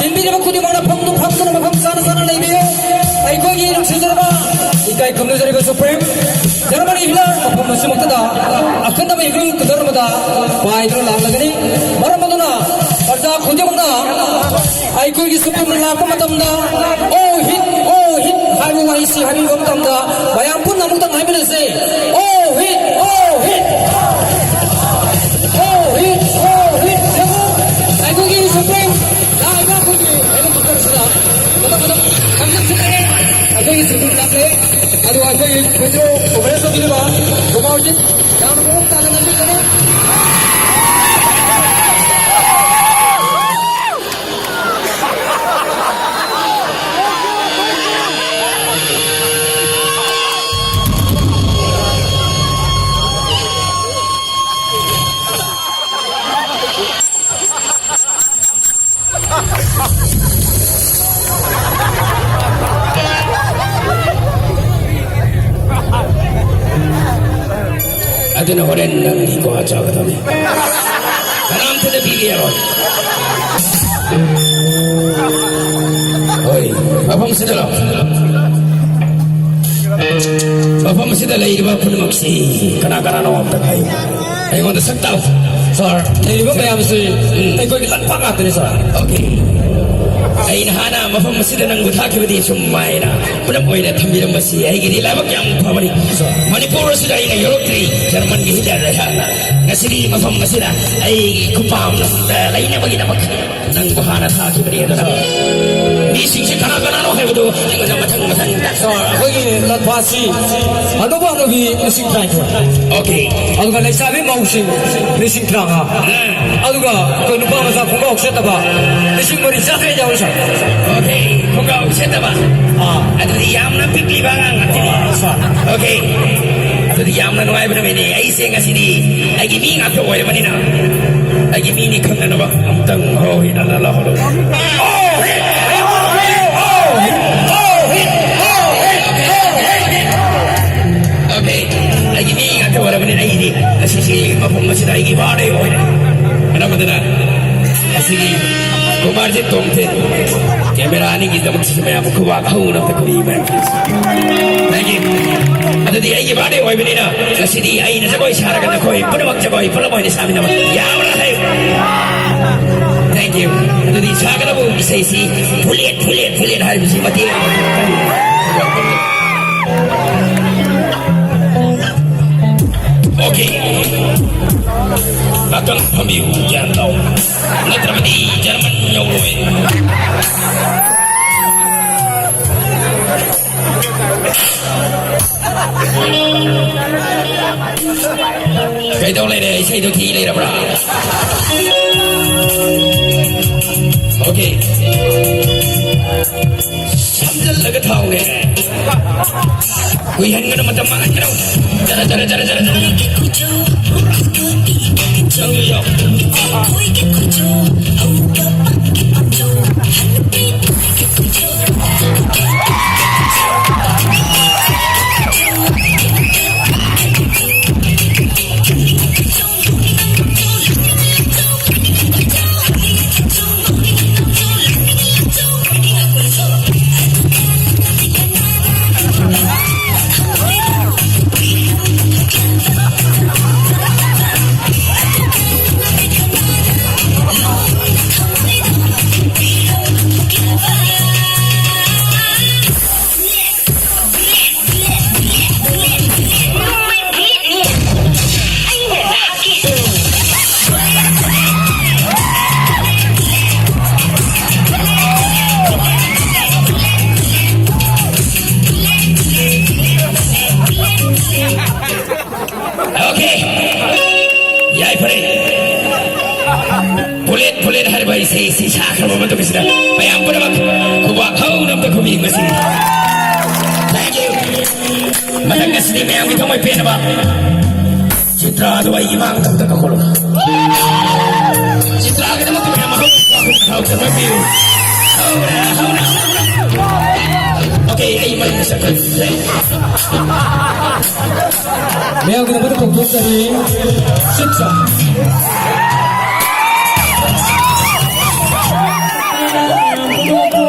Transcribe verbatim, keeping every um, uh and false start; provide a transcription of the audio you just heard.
ꯇꯤꯟꯕꯤꯔꯤꯕ ꯈꯨꯗꯤꯡꯃꯛꯅ ꯐꯝꯗꯨ ꯐꯝꯗꯨꯅ ꯃꯐꯝ ꯆꯥꯅ ꯆꯥꯅ ꯂꯩꯕꯤꯌꯨ꯫ ꯑꯩꯈꯣꯏꯒꯤ ꯅꯨꯡꯁꯤꯖꯔꯕ, ꯏꯀꯥꯏ ꯈꯨꯝꯅꯖꯔꯤꯕ ꯁꯨꯄ꯭ꯔꯤꯝ ꯖꯔꯃꯅꯤ ꯍꯤꯠꯂꯔ ꯃꯐꯝ ꯑꯁꯤꯃꯛꯇꯗ ꯑꯈꯟꯅꯕ ꯏꯍꯨꯜ ꯈꯨꯗꯔꯃꯗ ꯄꯥꯏꯗꯨꯅ ꯂꯥꯛꯂꯒꯅꯤ꯫ ꯃꯔꯝ ꯑꯗꯨꯅ ꯄ꯭ꯔꯖꯥ ꯈꯨꯗꯤꯡꯃꯛꯅ ꯑꯩꯈꯣꯏꯒꯤ ꯁꯨꯄ꯭ꯔꯤꯝ ꯂꯥꯛꯄ ꯃꯇꯝꯗ "ꯑꯣ ꯍꯤꯠ, ꯑꯣ ꯍꯤꯠ" ꯍꯥꯏꯕ ꯋꯥꯍꯩꯁꯤ ꯍꯥꯏꯕꯤꯕ ꯃꯇꯝꯗ ꯃꯌꯥꯝ ꯄꯨꯟꯅ ꯑꯃꯨꯛꯇꯪ ꯍꯥꯏꯃꯤꯟꯅꯁꯤ꯫ "ꯑꯣ ꯍꯤꯠ, ꯑꯣ ꯍꯤꯠ, ꯑꯣ ꯍꯤꯠ, ꯑꯣ ꯍꯤꯠ"꯫ ꯑꯩꯈꯣꯏꯒꯤ ꯁꯨꯄ꯭ꯔꯤꯝ ꯂꯥꯛꯏꯕ ꯑꯩꯈꯣꯏꯒꯤ ꯍꯦꯂꯤꯀꯣꯞꯇꯔꯁꯤꯗ ꯃꯊꯪ ꯃꯊꯪ ꯈꯪꯖꯤꯟꯁꯤꯜꯂꯛꯑꯦ꯫ ꯑꯩꯈꯣꯏꯒꯤ ꯁꯨꯄ꯭ꯔꯤꯝ ꯂꯥꯛꯂꯦ꯫ ꯑꯗꯨꯒ ꯑꯩꯈꯣꯏꯒꯤ ꯚꯤꯗꯤꯑꯣ ꯀꯣꯚꯔꯦꯖ ꯇꯧꯕꯤꯔꯤꯕ ꯒꯣꯄꯥꯜꯖꯤꯠ ꯌꯥꯝꯅ ꯃꯑꯣꯡ ꯇꯥꯅ ꯅꯝꯕꯤꯒꯅꯤ꯫ ꯑꯗꯨꯅ ꯍꯣꯔꯦꯟ ꯅꯪꯗꯤ ꯒꯨꯍꯥ ꯆꯥꯒꯗꯕꯅꯤ꯫ ꯀꯅꯥꯝꯇꯗ ꯄꯤꯕ ꯌꯥꯔꯣꯏ꯫ ꯍꯣꯏ, ꯃꯐꯝꯁꯤꯗ ꯂꯥꯛꯑꯣ꯫ ꯃꯐꯝ ꯑꯁꯤꯗ ꯂꯩꯔꯤꯕ ꯄꯨꯝꯅꯃꯛꯁꯤ ꯀꯅꯥ ꯀꯅꯥꯅꯣ ꯑꯝꯇ ꯍꯥꯏꯌꯨ꯫ ꯑꯩꯉꯣꯟꯗ ꯁꯛ ꯇꯥꯛꯎ꯫ ꯁꯥꯔ, ꯂꯩꯔꯤꯕ ꯃꯌꯥꯝꯁꯤ ꯑꯩꯈꯣꯏꯒꯤ ꯂꯝꯄꯥꯛ ꯉꯥꯛꯇꯅꯤ, ꯁꯥꯔ꯫ ꯑꯣꯀꯦ꯫ ꯑꯩꯅ ꯍꯥꯟꯅ ꯃꯐꯝ ꯑꯁꯤꯗ ꯅꯪꯕꯨ ꯊꯥꯈꯤꯕꯗꯤ ꯁꯨꯝ ꯍꯥꯏꯅ ꯄꯨꯂꯞ ꯑꯣꯏꯅ ꯊꯝꯕꯤꯔꯝꯕꯁꯤ ꯑꯩꯒꯤꯗꯤ ꯂꯥꯏꯕꯛ ꯌꯥꯝ ꯐꯕꯅꯤ꯫ ꯁꯥꯔ꯫ ꯃꯅꯤꯄꯨꯔ ꯑꯁꯤꯗ ꯑꯩꯅ ꯌꯧꯔꯛꯇ꯭ꯔꯤ, ꯖꯔꯃꯟꯒꯤ ꯍꯤꯠꯂꯔ ꯑꯩꯍꯥꯛꯅ ꯉꯁꯤꯗꯤ ꯃꯐꯝ ꯑꯁꯤꯗ ꯑꯩꯒꯤ ꯈꯨꯄꯥꯝ ꯂꯝꯗ ꯂꯩꯅꯕꯒꯤꯗꯃꯛ ꯅꯪꯕꯨ ꯍꯥꯟꯅ ꯊꯥꯈꯤꯕꯅꯤ꯫ ꯑꯗꯨꯅ ꯃꯤꯁꯤꯡꯁꯦ ꯀꯅꯥ ꯀꯅꯥꯅꯣ ꯍꯥꯏꯕꯗꯨ ꯑꯩꯉꯣꯟꯗ ꯃꯊꯪ ꯃꯊꯪ ꯇꯥꯛꯑꯣ꯫ ꯁꯥꯔ, ꯑꯩꯈꯣꯏꯒꯤ ꯂꯝꯄꯥꯛꯁꯤ ꯍꯅꯨꯕ ꯍꯅꯨꯕꯤ ꯂꯤꯁꯤꯡ ꯇꯔꯥꯅꯤꯊꯣꯏ꯫ ꯑꯣꯀꯦ꯫ ꯑꯗꯨꯒ ꯂꯩꯁꯥꯕꯤ ꯃꯧꯁꯤꯡ ꯂꯤꯁꯤꯡ ꯇꯔꯥꯃꯉꯥ꯫ ꯑꯥ꯫ ꯑꯗꯨꯒ ꯑꯩꯈꯣꯏ ꯅꯨꯄꯥ ꯃꯆꯥ ꯈꯣꯡꯒ꯭ꯔꯥꯎ ꯁꯦꯠꯇꯕ ꯂꯤꯁꯤꯡ ꯃꯔꯤ ꯆꯥꯇꯔꯦꯠ ꯌꯥꯎꯔꯤ, ꯁꯥꯔ꯫ ꯑꯣꯀꯦ, ꯈꯣꯡꯒ꯭ꯔꯥꯎ ꯁꯦꯠꯇꯕ꯫ ꯑꯥ꯫ ꯑꯗꯨꯗꯤ ꯌꯥꯝꯅ ꯄꯤꯛꯂꯤꯕ ꯑꯉꯥꯡ ꯉꯥꯛꯇꯅꯤ꯫ ꯑꯥ, ꯁꯥꯔ꯫ ꯑꯣꯀꯦ꯫ ꯑꯗꯨꯗꯤ ꯌꯥꯝꯅ ꯅꯨꯡꯉꯥꯏꯕ ꯅꯨꯃꯤꯠꯅꯤ꯫ ꯑꯩꯁꯦ ꯉꯁꯤꯗꯤ ꯑꯩꯒꯤ ꯃꯤ ꯉꯥꯛꯇ ꯑꯣꯏꯔꯕꯅꯤꯅ ꯑꯩꯒꯤ ꯃꯤꯅꯤ ꯈꯪꯅꯅꯕ ꯑꯃꯨꯛꯇꯪ ꯍꯣ ꯍꯤꯠ ꯑꯅ ꯂꯥꯎꯍꯜꯂꯣ꯫ ꯍꯣ ꯍꯤꯠ! ꯍꯣ ꯍꯤꯠ! ꯍꯣ ꯍꯤꯠ! ꯍꯣ ꯍꯤꯠ! ꯑꯣꯀꯦ, ꯑꯩꯒꯤ ꯃꯤ ꯉꯥꯛꯇ ꯑꯣꯏꯔꯕꯅꯤꯅ ꯑꯩꯗꯤ ꯉꯁꯤꯁꯤ ꯃꯐꯝ ꯑꯁꯤꯗ ꯑꯩꯒꯤ ꯕꯥꯔꯗꯦ ꯑꯣꯏꯔꯦ꯫ ꯃꯔꯝ ꯑꯗꯨꯅ ꯉꯁꯤꯒꯤ ꯀꯨꯃꯥꯔꯖꯤꯠ ꯇꯣꯝꯊꯤꯟ꯫ ꯀꯦꯃꯦꯔꯥ ꯑꯅꯤꯒꯤꯗꯃꯛꯇꯁꯨ ꯃꯌꯥꯝ ꯈꯨꯕꯥꯛ ꯍꯧꯅ ꯑꯝꯇ ꯈꯨꯔꯤ ꯃꯌꯥꯝ꯫ Thank you꯫ ꯑꯗꯨꯗꯤ ꯑꯩꯒꯤ birthday ꯑꯣꯏꯕꯅꯤꯅ ꯉꯁꯤꯗꯤ ꯑꯩꯅ ꯖꯒꯣꯏ ꯁꯥꯔꯒ ꯅꯈꯣꯏ ꯄꯨꯝꯅꯃꯛ ꯖꯒꯣꯏ ꯄꯨꯂꯞ ꯑꯣꯏꯅ ꯁꯥꯃꯤꯟꯅꯕ ꯌꯥꯕ꯭ꯔꯥ ꯍꯥꯏ? Thank you꯫ ꯑꯗꯨꯗꯤ ꯁꯥꯒꯗꯕ ꯏꯁꯩꯁꯤ ꯐꯨꯂꯦꯠ, ꯐꯨꯂꯦꯠ, ꯐꯨꯂꯦꯠ ꯍꯥꯏꯔꯤꯕꯁꯤ ꯃꯇꯦꯛ ꯑꯃ꯫ Okay꯫ ꯉꯥꯛꯇꯪ ꯐꯝꯕꯤꯌꯨ, ꯒ꯭ꯌꯥꯟ ꯇꯥꯎ꯫ ꯅꯠꯇ꯭ꯔꯕꯗꯤ ꯖꯔꯃꯟ ꯌꯧꯔꯣꯏ꯫ ꯀꯩꯗꯧ ꯂꯩꯔꯦ? ꯏꯁꯩꯗꯣ ꯊꯤ ꯂꯩꯔꯕ꯭ꯔꯥ? Okay꯫ ꯁꯝꯖꯜꯂꯒ ꯊꯥꯎꯅꯦ꯫ ꯀꯨꯏꯍꯟꯒꯅꯨ, ꯃꯇꯝ ꯃꯥꯡꯍꯟꯒꯅꯨ꯫ ꯖꯔ, ꯖꯔ, ꯖꯔ, ꯖꯔ, ꯖꯔ꯫ ꯅꯪꯁꯨ ꯌꯥꯎ꯫ Okay꯫ ꯌꯥꯏꯐꯔꯦ꯫ ꯐꯨꯂꯦꯠ ꯐꯨꯂꯦꯠ ꯍꯥꯏꯔꯤꯕ ꯏꯁꯩ ꯑꯁꯤ ꯁꯥꯈ꯭ꯔꯕ ꯃꯇꯨꯡꯁꯤꯗ ꯃꯌꯥꯝ ꯄꯨꯝꯅꯃꯛ ꯈꯨꯕꯥꯛ ꯍꯧꯅ ꯑꯝꯇ ꯈꯨꯕꯤꯌꯨ ꯉꯁꯤ꯫ Thank you꯫ ꯃꯊꯪ ꯑꯁꯤꯗꯤ ꯃꯌꯥꯝꯒꯤ ꯊꯃꯣꯏ ꯄꯦꯟꯅꯕ ꯆꯤꯇ꯭ꯔꯥꯗꯨ ꯑꯩꯒꯤ ꯃꯥꯡꯗ ꯑꯝꯇ ꯀꯧꯈꯠꯂꯨ꯫ ꯆꯤꯇ꯭ꯔꯥꯒꯤꯗꯃꯛꯇ ꯃꯌꯥꯝ ꯑꯃ ꯍꯧꯅ ꯈꯨꯕꯥꯛ ꯍꯧꯅ ꯈꯨꯕꯤꯌꯨ꯫ ꯍꯧꯅ, ꯍꯧꯅ, ꯍꯧꯅ꯫ Okay, ꯑꯩ ꯃꯔꯤꯅ ꯆꯠꯈ꯭ꯔꯦ꯫ ꯃꯌꯥꯝꯒꯤꯗꯃꯛꯇ ꯀꯧꯊꯣꯛꯆꯔꯤ꯫ ꯆꯤꯇ꯭ꯔꯥ꯫